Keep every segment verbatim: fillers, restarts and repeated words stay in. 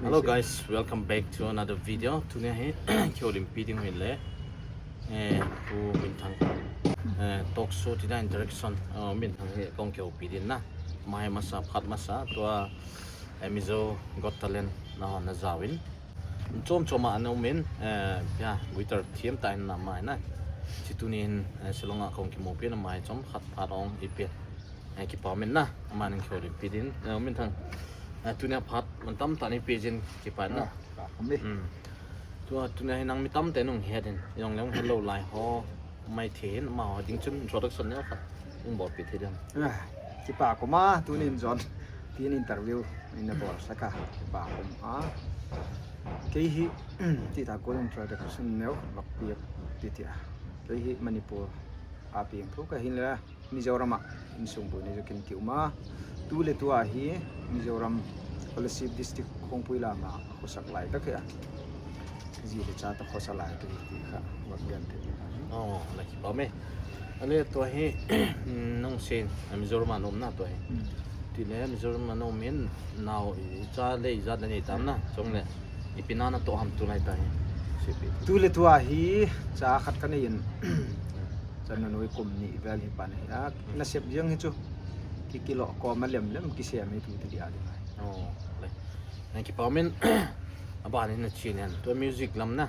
Hello guys, welcome back to another video. Tuni hi kihoulimpi ding hi le, eh, Pu Minthang, eh, talk show ti da interaction, uh, Minthang hi kong kihoupi din na. Ama hi masa, phat masa, tua, eh, Mizo Got Talent na hon na jaovin. Chom chom a ana um in, eh, ya, guitar thiam tah in na ama hi na. Chi tuni hin, eh, Shillong a kong kimupi na ama hi chomkhat phat ong ipi. Eh, kipa um in na, ama nang kihoulimpi din. Eh, Minthang, eh, tuni a phat mantam tah nei pe jin kipa na. Ah, ka kami. Hmm. Tua, tuni a hi nang mi tamtah in hung het in, jong le hung het lou lai ho, mai thei hin, amaho ding chun introduction neo khat hung bolpi thei diam? Ah, kipa koma, tuni in jon, tin interview, in a bol saka, kipa koma. Kei hi, ti ta ko introduction neo, bak pi, pi ti a. Kei hi Manipur a piang thu ka hin le, Mizoram a insung boina chu kin kium a. Tu le tua hi Mizoram Kolasib District Khongpui lam a khosak lai tak hi a. Ji le cha ta khosa lai tak hi ti kha vak gen thei. Oh, la kipa um e. Ale tua hi, nang sei, Mizoram a na um na tua hi. Hmm. Ti le Mizoram a na um in nao i cha le ijat le nei tam na, chong le. Ipi na na toh ham tulai ta hi. Sipi. Tu le tua hi cha khat ka nei in. Cha na noi kum ni vel hi pan hi a. Na sep jeng hi chu. Ki kilo ko ma lem lem ki sem hi tu ti dia di. Oh, le. Nang kipa um in. Aban in na chin hen. Tua music lam na.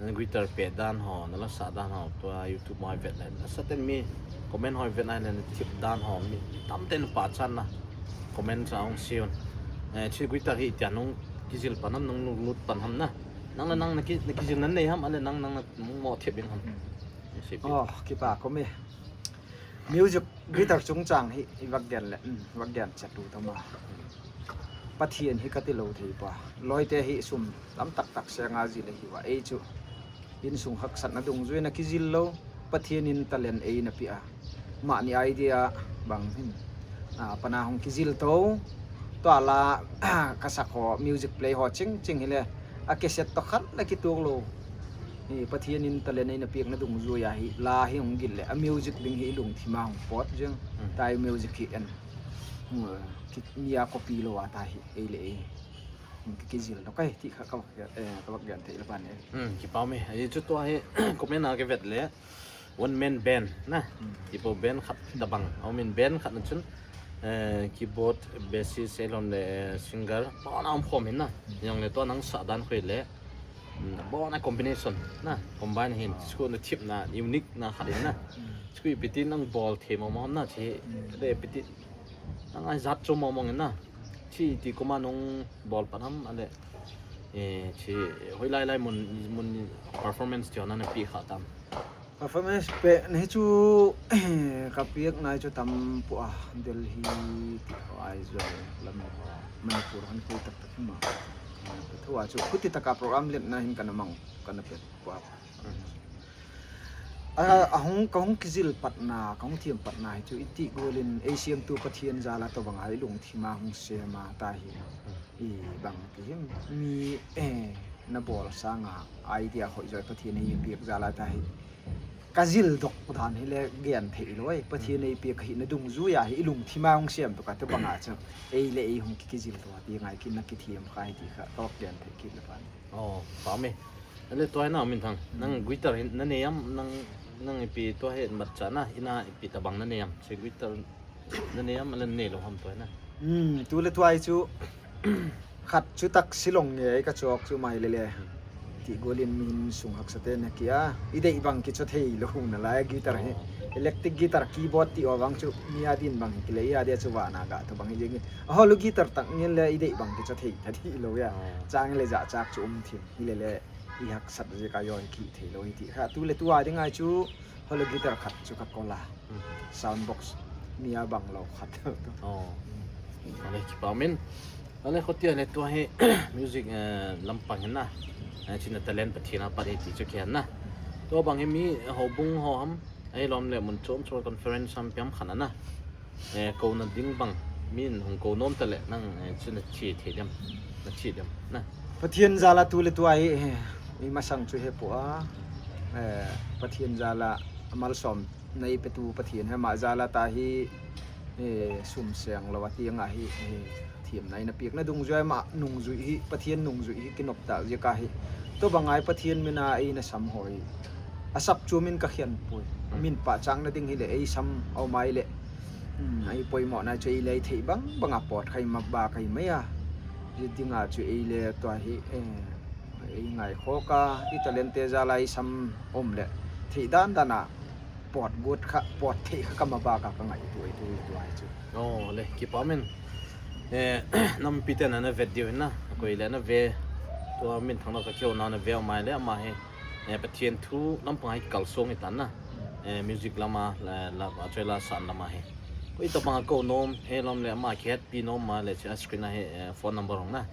Na guitar pe dan ho, na la sa dan ho. Tua YouTube mo vet na. Na sa ten mi comment ho vet na le na tip dan ho. Mi tam ten pa chan na. Comment sa ong siun. Eh, chi guitar hi tia nung kijil pan ham, nung lut pan ham na. Nang na nang na ki, na kijil nan nei ham, ale nang nang na nung mo thep in ham. Sipi. Oh, kipa kome. Music guitar chungchang hi, i vak gen le, um, vak gen chat tu tama. Pathian hi ka ti lou thei pa. Loi te hi sum lam tak tak se nga ji le hi va. Ei chu. Insung haksatna dungjuiya kijil lou. Pathian in talent eina pia. Mani idea bang hin. A, pana hung kijil to. Tua la, ka sak ho, music play ho, ching, ching hi le. A cassette to khat le kituak lou. Hi, Pathian in talent eina piakna dungjuiya hi. La hi hung gil le. A music ding hi lungthim a hung pot jeng. Hmm. Tai music hi en. Hmm, ki, mi a copy lou a ta hi. Ei le ei. Hung ki, kijil to kai. Ti kha ka, eh, ka vak gen thei le pan e. Hmm, kipa um e. Ei chu tua hi, comment a ka vet le. One man band na. Hmm. Tipo band khat tabang. I mean band khat na chun, eh, keyboard, bassist, alon le, eh, singer. Bon a um khom hin na. Hmm. Jong le tua nang sa dan khoi le. Hmm, bon a combination na. Combine hin. Ah. School na tip na, unique na khat hin na. Hmm. School ipi ti nang bol thei mo mo na chi. Hmm. Le ipi ti nang a jat chu mo mo hin na. Chi ti koma nung bol pan ham ale. Eh, chi hoilai lai mun, mun performance ti ho na na pi kha tam. Performance pe na hi chu, ka piak nai chu tam pu a, Delhi ti ho, Aizawl lam ho, Manipur han khui tak tak ma. Thu a chu khuti taka program let na hin kana mang, kana pet pu a. A, a hung, ka hung kijil patna, ka hung thiam patna hi chu i ti golin, ei siam tu Pathian jal a tobang a i lungthim a hung sem a ta hi. I bang ti him, mi, eh, na bol sanga idea hoi joi Pathian ei piak jal a ta hi. Ka jil dok dan hi le gen thei lou e. Pathian ei piak hi na dungjuiya hi i lungthim a hung sem tu ka tobang a chu. Ei le ei hung ki, kijil tu a ti ngai ki na kithiam kha hi ti kha ka gen thei ki le pan. Oh, pa me. Ale tua hi na Minthang. Nang guitar hi na nei am, nang, nang ipi tua hi mat cha na, ina ipi tabang na nei am. Chi guitar Na nei am, ale nei lou ham tua hi na. Hmm, tu le tua hi chu khat chu tak silong nge ka chok chu mai le le. Ti golin min sung haksa te na kia. I dei bang ki cho thei lou na lai guitar hi. Oh. Electric guitar keyboard ti o bang chu mi a din bang hi kile i a dia chu va na ga to bang hi jeng. A holo guitar tak ngen le i dei bang ki cho thei ta ti lou ya. Oh. Chang le ja chak chu um thim hi le le. I haksat je ka yo hi ki thei lou hi ti kha. Tu le tua ding ai chu holo guitar khat chu ka kola. Sound box mi a bang lou khat. Oh. Ale kipa min. Ale khotia le tua hi music, eh, lampang hin na. Eh, china talent Pathian a pat hi ti chu kian na. Tua bang hi mi houbung ho ham. Ei lom le mun chom chom conference ham piam khan na. Eh, ko na ding bang. Min hung ko nom ta le nang, eh, china chi thei dem. Na chi dem. Na. Pathian jal a tu le tua hi, eh, i masang chu he pu a. Eh, Pathian jal a malsom. Nei petu Pathian hi ama jal a ta hi, eh, sum seng lou a ti nga hi, eh, themna eina pekna dungjuia ama nungjui hi, Pathen nungjui hi kinop tah jeh a hi. Tobang a hi Pathen min a eina sam ho hi asap chu min ka khen poi. Min pachatna ding hile eisam aum a ile, um, ei poimo na chu eile ei thei bang bang a pot kha, eima ba kha mai a. Hiti dinga chu eile tua hi, eh, ei ngai khoh a, i talent te jal a eisam um le thei dan dan a pot got kha, pot thei kha ka ma ba kha ka ngai tu, ei tu, ei tu ai chu. Oh, le, kipah in. Eh, nampi ten ana vet diu hin na, koi le na ve, tua Minthang lou ka kihou na na ve mai le ama hi. Eh, Pathen thu lampang a hi kalsong hi tan na. Eh, music lam a, la, la, a choi la san lam a hi. Koi tabang a kou nom, he lam le ama kihetpi nom ma le chu a screen a hi, eh, phone number hung na.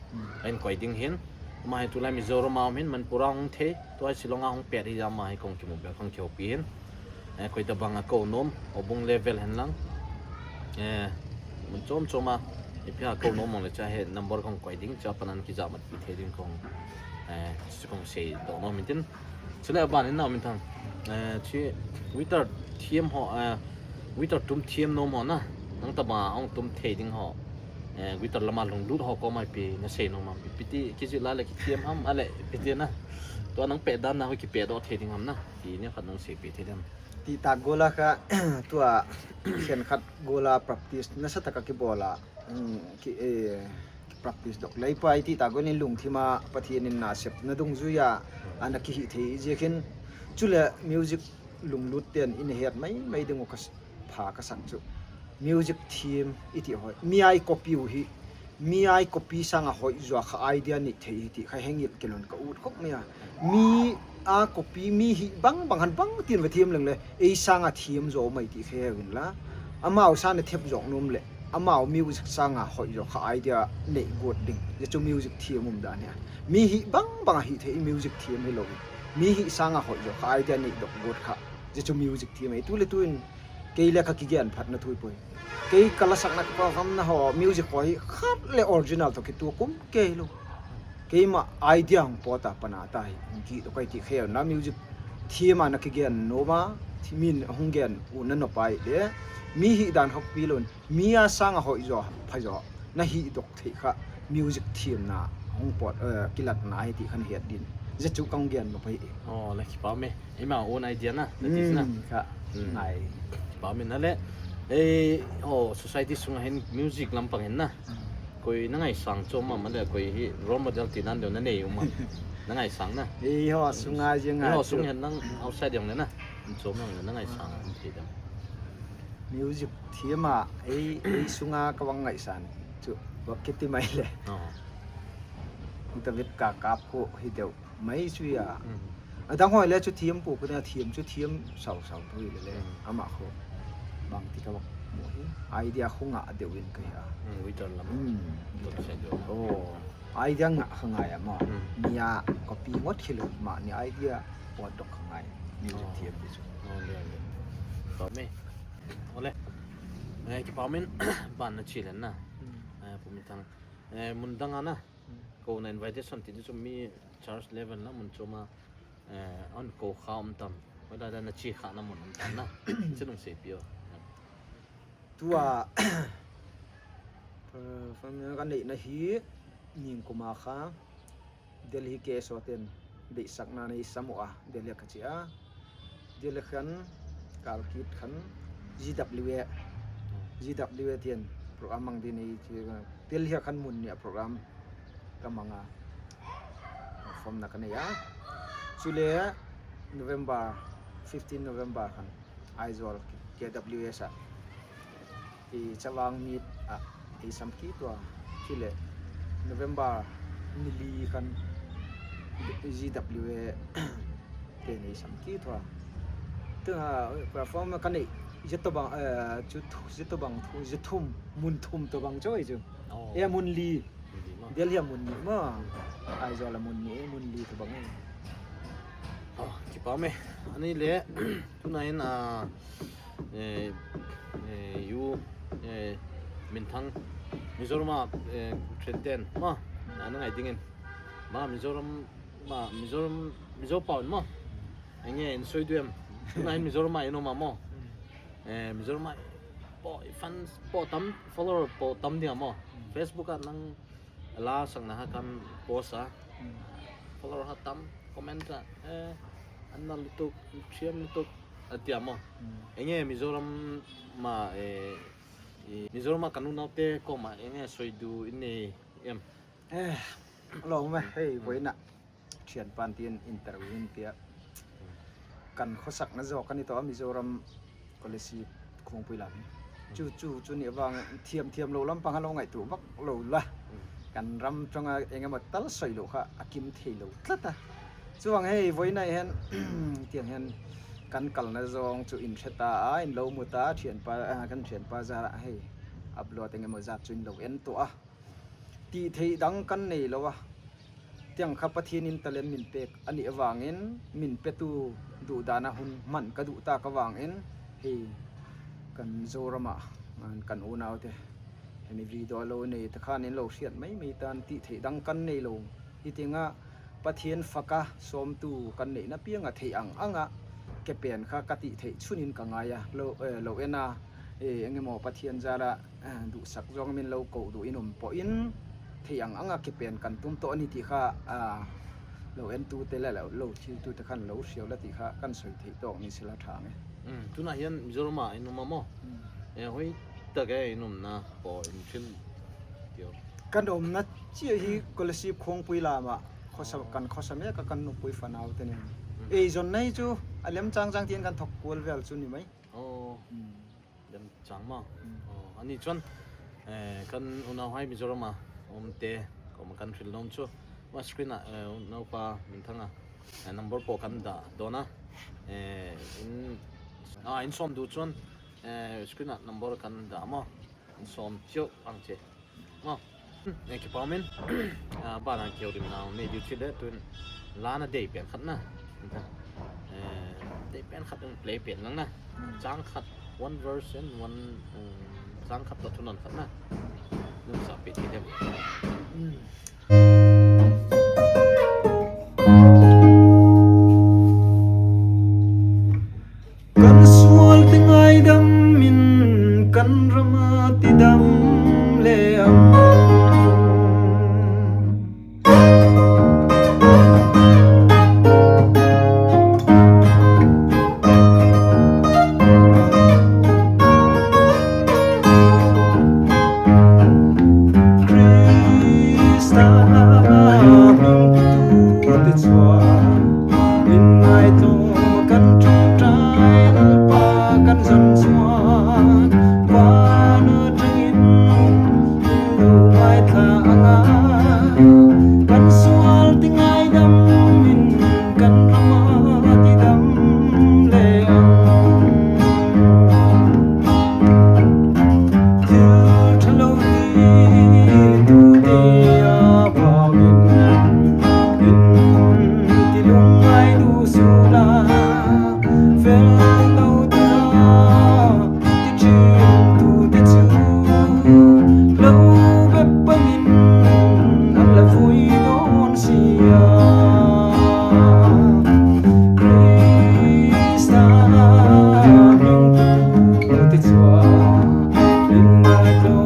Ka hin koi ding hin. Ama hi tulai Mizoram a um hin, Manipur a hung thei, tua Shillong a hung pet hi ama hi kong kimu bel kong kihoupi hin. Eh, koi tabang a kou nom, houbung level hen lang. Eh, mun chom chom a, ipi a kou nom mong le chu a hi number kong koi ding, chu a pat a ana kijamat pi thei ding kong, eh, chu kong seidoh nom in tin. Chule aban in na Minthang. Eh, chu guitar thiam ho, eh, guitar tum thiam nom ho na. Nang tabang a hung tum thei ding ho. Eh, guitar lam a lunglut ho koma ipi na sei nom am. Ipi ti kijih la le kithiam ham a le ipi ti na. Tua nang pet dan na ho kipehdoh thei ding ham na. Ti ni khat nang seipi thei ding ham. Ti ta gol a kha, tua khenkhat gol a practice nasatah a kibol a. Um, ki, eh, practice doh lei pai ti ta gol in lungthim a Pathen in na sepna dungjuia ana kihi thei jeh hin. Chule music lunglut ten in het mai mai ding u ka s-, pha ka sak chu. Music thiam iti ho. Mi a i copy u hi. Mi a i copy sang a hoijo kha idea nei thei hi ti kha hengil kilhon ka ut khop mai a. Mi a copy mi hi bang bang han bang tin va thiam leng le. Ei sang a thiam jo mai ti kha he uvin la. Amau sang a thiam jo nom le. Amau music sang a hoijo kha idea nei got ding. Jeh chu music thiam um dan hi a. Mi hi bang bang a hi thei music thiam hi lou. Mi hi sang a hoijo kha idea nei doh got kha. Jeh chu music thiam hi tu le tu in kei le ka kigen phat na thui poi. Kei ka la sakna ka perform na ho, music ho hi khat le original toh kituak um kei lou. Keima idea hung pot a pat a ta hi, hung kidoh kai ti khe na music thiam a na kigen nom a, thi-, min hung gen u na nop a ile, mi hi dan khop pi lou, mi a sang a hoijo, phajo, na hi doh thei kha, music thiam na, hung pot, eh, kilat na hi ti khan het din. Jeh chu kong gen nop a hi. Oh, le kipah e. Eima own idea na, that is na. Hmm, kha. Hmm. Ngai. Kipah in na le. Eh, oh, society sung a hin music lampang hin na. Hmm. Koi na ngaisang chom ma le koi hi role model ti nan deu na nei um ma. Na ngaisang na. Ei ho, sung a jeng a. Ei ho, chu. Sung hin nang outside jong le na. Chom nang le na ngaisang, hmm, ti dam. Music thiam a, ei, ei sung a ka vang ngaisan. Chu, va kiti mai le. Oh. David ka kap ko hi deu. Mai chu a. Hmm. Adang ho le chu thiam pu pu na thiam chu thiam sau sau thui le le. Hmm. Ama kho. Bang ti ka bak mo hi. Idea kho nga deu in ka hi a. Hmm, guitar lam. Hmm. Guitar side deu. Oh. Idea nga kha ngai ama. Hmm. Mi a copy ngot khilou ma ni idea pot doh kha ngai. Music, oh, thiam pi chu. Oh, le, le. Kipah e. Ole. Eh, kipah in ban na chi len na. Hmm. Eh, Pu Minthang. Eh, mun dang a na. Hmm. Ko na invitation ti chu mi church level na mun chom a, eh, an ko kha um tam. Ko da da na chi kha na mun um tam na. Chi nung sei pi o. Tua, eh, perform ka nei na hi, ning kum a kha, Delhi K S O ten, deisakna nei sam u a, Delhi ka chi a. Delhi khan, kal kit khan, G W A, G W A ten, program mang din nei chi, Delhi khan mun ni a program, ka mang a, perform na ka nei a. Chule November, fifteen November khan Aizawl K W S a. I Chavang meet a, i sam kit tua. Chule November ni li khan G W A te ni sam kit tua. Tua perform ka nei, jia tobang, eh, chu thu, jia tobang thu, jia thum, mun thum tobang choi chu. Oh. Eh, mun li. Mun li ma. Delhi a mun ni ma. Aizawl a mun ni, mun li tobang e. Oh, kipah e. Ani le, tuna in, ah, eh, eh, you, eh, Minthang, Mizoram a, eh, Christian, ma, ana ngai ding in. Ma, Mizoram, ma, Mizoram, Mizo pau in ma. Ange, in soi duem. Tuna in Mizoram a in um a mo. Eh, Mizoram a, Po, fans po tam, follower po tam dia mo. Facebook a nang la sang na ha kan post a. Follower ha tam, comment a, eh, an na lutuk, thiam lutuk, a tia mo. Enge Mizoram ma, eh, i Mizoram ma kan unau te koma, enge soidu in nei em. Eh, lo me, hei, boina. Thian pan tin interview in tia. Kan khosakna jo kan i to a Mizoram Kolasib Khongpui lam. Chu, chu, chu ni vang thiam thiam lo lampang a lo ngaito vak lo la. Kan ram chunga engemaw tal soi lo kha, a kim thei lo tlat a. Chuang hei, boina hen, tiang hen, kan kalna jong chu in hre ta a, in lo mu ta, thian pa, a, kan thian pa ja hei, upload engemaw jat chu in lo en to a. Ti thei dang kan nei lo a. Tiang kha Pathian in talent min pek a ni avangin, min petu duh dan a hun man ka duh ta ka vangin, hei kan Zoram a, kan unau te. Hemi video lo nei ta khan in lo hriat mai mai tan ti thei dang kan nei lo. Hiti nga Pathian faka somtu kan neina pianga thei ang anga kepen kha ka ti thei chunin ka ngai a. Lo, eh, lo ena, eh, engemaw Pathian jala, eh, duhsak jong min lo ko duh in um po in thei ang anga kepen kan tum to ani ti kha, ah, lo en tu te le lo, lo thil tu te khan lo hriau la ti kha kan soi thei tawk ni sila thang e. Mm, tuna hian Mizoram a in um a maw? Mm. Eh, hoi tak e in umna po in thil tio. Kan umna chi hi Kolasib Khongpui lam a, khosa, kan khosa mek a kan nupui fanau te nen. Mm. Ei zon nei chu a lem chang chang tian kan thok kual vel chu ni mai. Oh. Mm. Lem chang ma. Mm. Oh, ani chuan, eh, kan unau hai Mizoram a um te koma kan hril nom chu. Ma screen a, eh, unaupa Minthanga, eh, number po kan da dona. Eh, in, ah, in som du chuan, eh, screen a number kan da ma. In som chiu ang che. Mo. Eh, kipa min. Ah, bana keu rim nau nei diu chi le tun lana dei pen khat na. Eh, dei pen khat in play pen lang na. Chang khat, one verse and one, um, chang khat to thunon khat na. Nung sa pe ti dem. Kan sual ti ngaidam in kan rama ti dam le ang. Krista hming tu te chuan in ngaito kan ṭangkai Lalpa kan zan chuan vana ṭangin lo ngaithla anga kan sual ti ngaidam in kan rama ti dam le ang. Thil ṭha lo ti tu te a pau in, in ti lungngai du sula, fel lo ta, ti ṭhin tu te chu, lo bep panin an la vui dawn sia. Krista hming tu te chuan in ngaito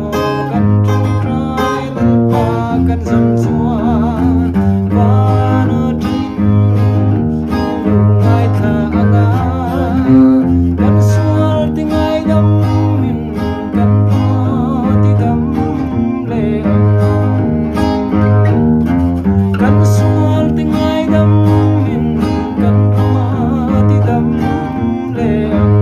kan ṭangkai Lalpa kan zan chuan vana ṭangin lo ngaithla anga kan sual ti ngaidam in kan rama ti dam le ang. Kan sual ti ngaidam in kan rama ti dam le ang.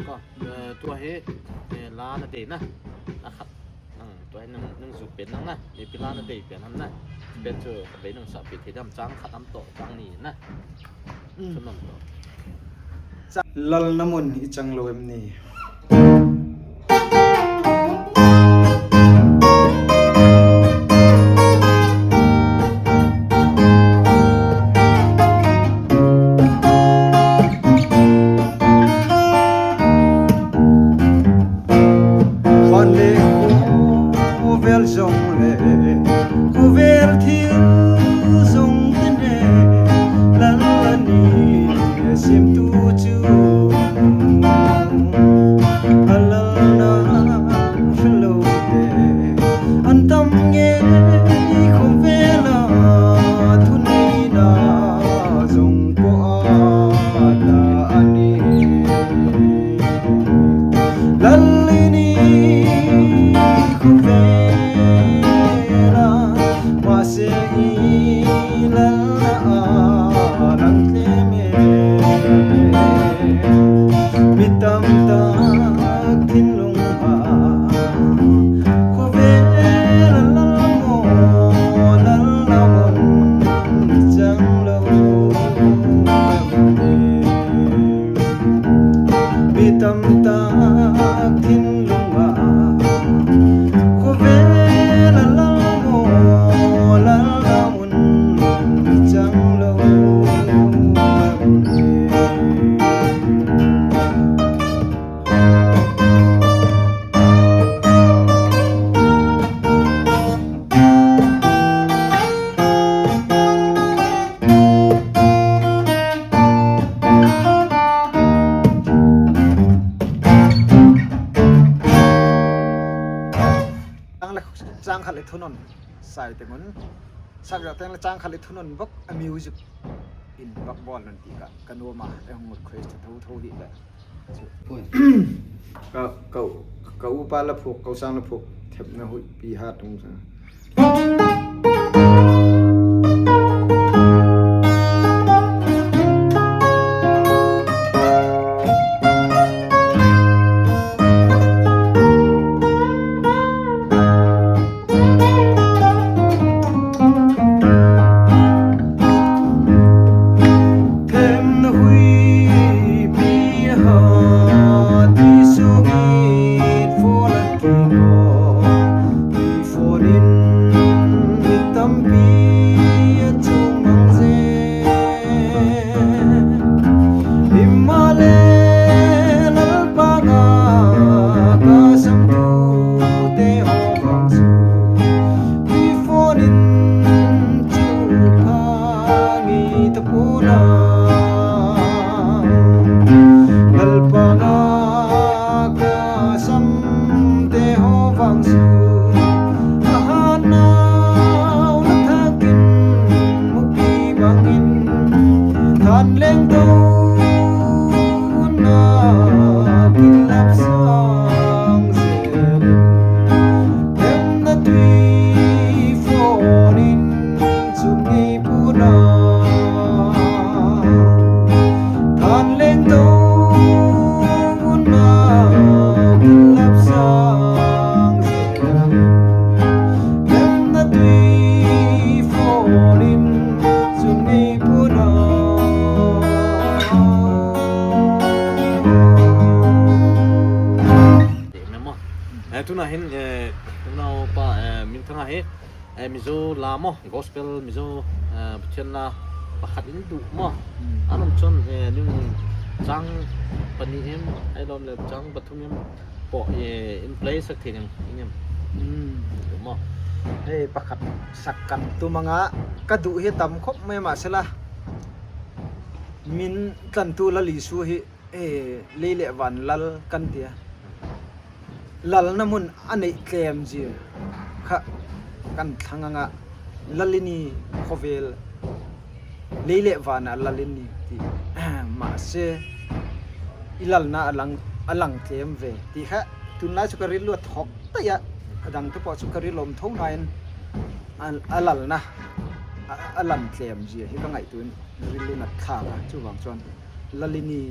Ko, eh, tua hi, eh, la na dei na. Na khat. Nang, tua hi nang, nang zu pen nang na. Ipi la na dei pen ham na. Pen chu ka bei nang sa pi thei dam chang khat am to, chang ni na. Mm. Chu nam to. Lalna mun i chang lo em ni? Van le khovel zong le, khovel chu a lalna hlote an tam ngei khovela thuneina jong po a ta ani. Lal ini khovela mase i lalna a lang tlem e. Mi tamtak thinlung a khovela lal mo, lal na mun chang lou. Mi tamtak thinlung a khovela lal mo, lal na mun chang lou. Chang le, chang khat le thunon sai tengun. Sak ja teng le chang khat le thunon bok a music in bok bol non ti ka, ka nom a, e hung request tho tho hi le. Ka, ka, ka upa la phuk, ka usang la phuk, thepna huipi hat hung sa. Themna huipi hat, ti sung it fo la ki ko, ti fo in mi tampi a chung mang je. Himahleh Lalpa ngah a kasamthu te ho vang chu, mi phone in chu kha ngei tapon a. Lalpa ngah a kasam te ho vang chu, a hatnau la thak in, mupi bang in, thanleng to na kin lap sang zel in, themna tui phone in chu ngei pon a. Thanleng to na kin lap sang zel in, themna tui phone in chu ngei pon a. Te me mo. Eh, tuna hin, eh, tuna pa, eh, min thanga hi, eh, Mizo la mo, gospel Mizo, eh, Pathen la pakhat in du mo. Hmm. Anom chon, eh, ning chang pani em, ailom le chang pathum em, po, eh, in play sak thei ning, ing em. Hmm. Du mo. Hei, pakhat sak kan tu manga, ka du hi tam khop mai ma sela. Min tlan tu la li su hi, eh, lei le van lal kan tia. Lalna mun a nei tlem ji kha kan thlang anga, lal ini khovel, lei le van a lal ini ti. Mahse, i lalna a lang, a lang tlem ve ti kha, tunlai chu ka ril lua thok ta ya, adang tu po chu ka ril lom tho na in, a, a lalna, a, a lang tlem ji hi ka ngaitun, ril luna thla ka, chu vang chuan, lal ini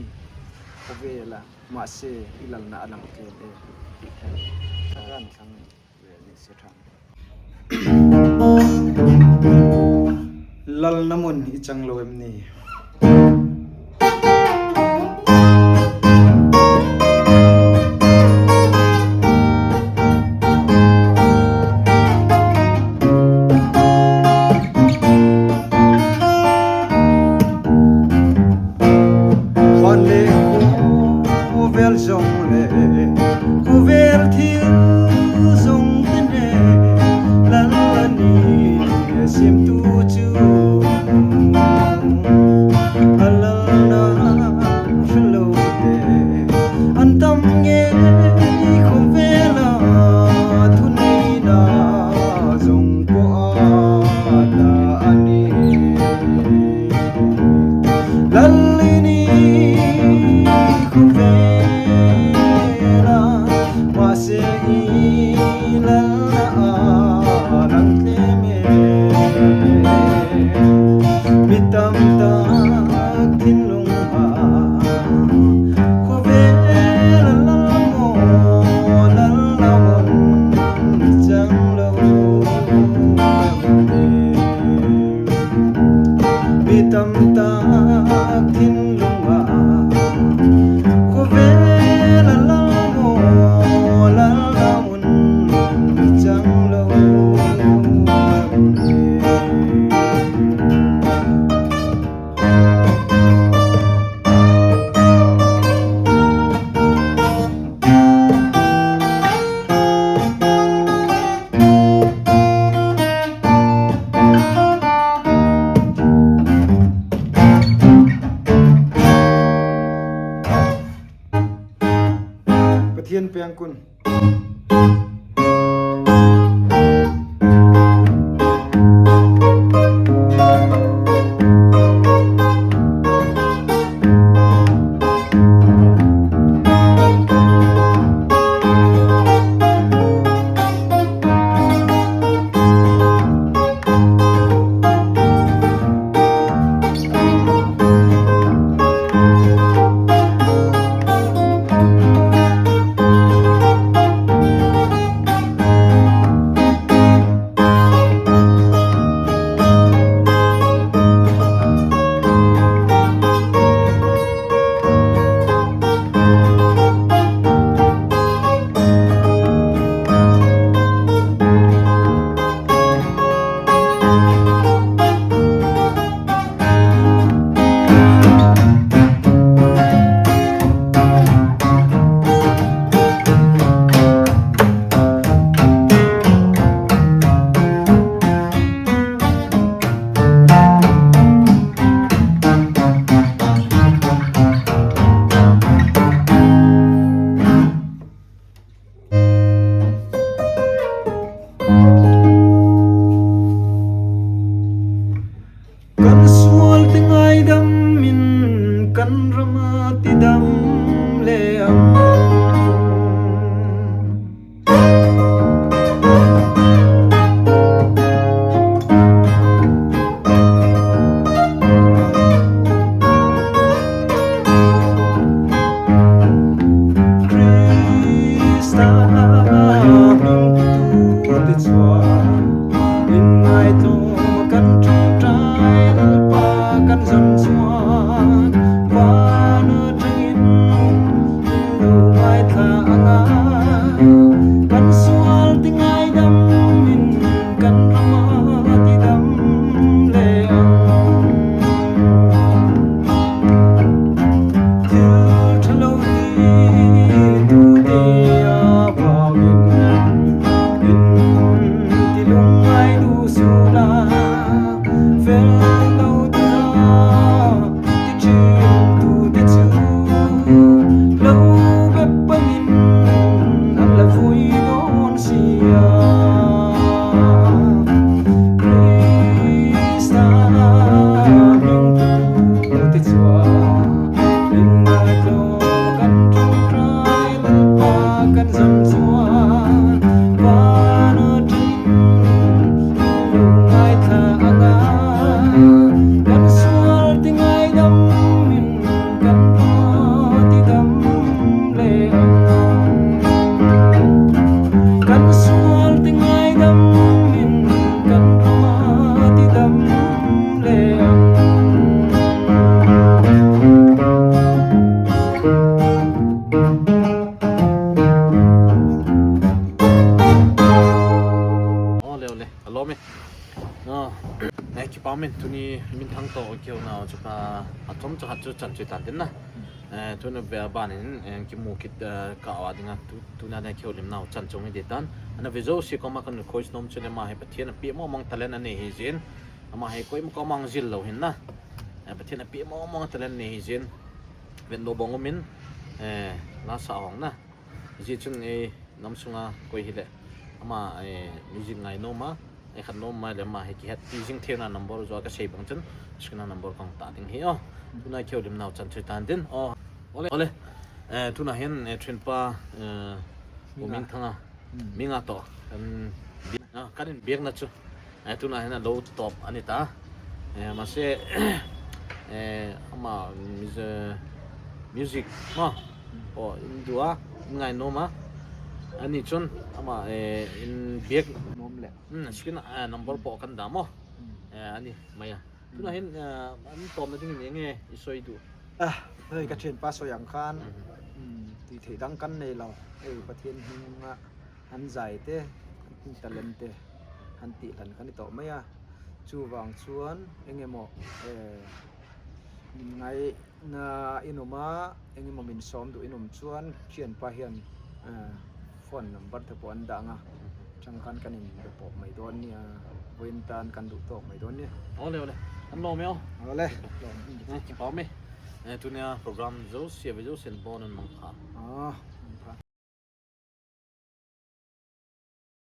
khovel a. Mahse, i lalna a lang tlem e. Ran thlang ve ni se than. Lalna mun i chang lo em ni? Van le khovel jong le, khovel thil jong te ne, lal ani semtu chu, a lalna Pathen peng kun. Kan sual te ngaidam in kan ram a tidam le ang. Christa hming tu te chuan in ngaidam kan ṭhangṭai Lalpa kan zam chuan vana ṭhangin lo ngaithla anga kan sual te ngaidam in kan ram a tidam le ang. Thil ṭha lo ti tute avangin in ti lungngai duh suh la, fel lo ti la, ti ṭhin tute chu lo bep panin an la vui dawn sia. Krista hming tu te chuan in ngaidam kan ṭhangṭai Lalpa kan zam chuan vana ṭhangin lo ngaithla anga kan sual te ngaidam in kan ram a tidam le ang. Kan sual te ngaidam in kan ram a tidam le ang. Ole, ole. Alawm e. Ah, eh, kipa min, tuni minthang toh kihouna chu kha a chom chakhat chu chan chu tan tin na. Eh, tuna ve a ban in, eh, kimu kit, eh, ka a dinga tu, tuna na kihoulimnau chan chung hi ti tan. Ana ve jouse koma kan request nom chu le ama hi Pathen a pe mong mong talent a nei hi jin. Ama hi koima koma hung zil lo hin na. Eh, Pathen a pe mong mong talent nei hi jin. Ven lo bong um in, eh, la sa hong na. Hijeh chun ei nam sunga koi hile ama, eh, music ngai nom a, ei khat nom mai le ama hi kihet ti jing theina number jo ka sei bang chun, screen a number kong ta ding hi o. Tuna kihoulimnau chan chu tan tin. O, ole, ole. Eh, tuna hin, eh, Thinpa, eh, Minga. Minthanga. Hmm. Minga toh. Kan, ah, kan inbiakna chu. Eh, tuna hin a lo top a ni ta. Eh, mahse, eh, ama, mus-, eh, music, ma. Hmm. O, in duh a, in ngai nom a. Ani chun, ama, eh, inbiak. Nom le. Hmm, screen a, eh, number po kan da mo. Hmm. Eh, ani, maya. Tuna hin, eh, an tawpna dingin eng nge i sawi duh? Ah, hei, ka ṭhianpa sawi ang khan, hmm, ti theih dang kan nei lo. Hei, Pathian hminga han zai te, an talent te, han tih hlan kan i tawh mai a. Chuvang chuan eng emaw, eh, min ngaina in awm a, eng emaw min sawm duh in awm chuan ṭhianpa hian, eh, phone number te pawh an dah ang a, chang khan kan inbe pawh mai dawn nia, vawiin tan kan duh tawk mai dawn nia. Awle, awle. An lawm e aw. Awle. Eh, kipa mai. Eh, tunia program zosia ve zosian bawn an mang kha. Ah.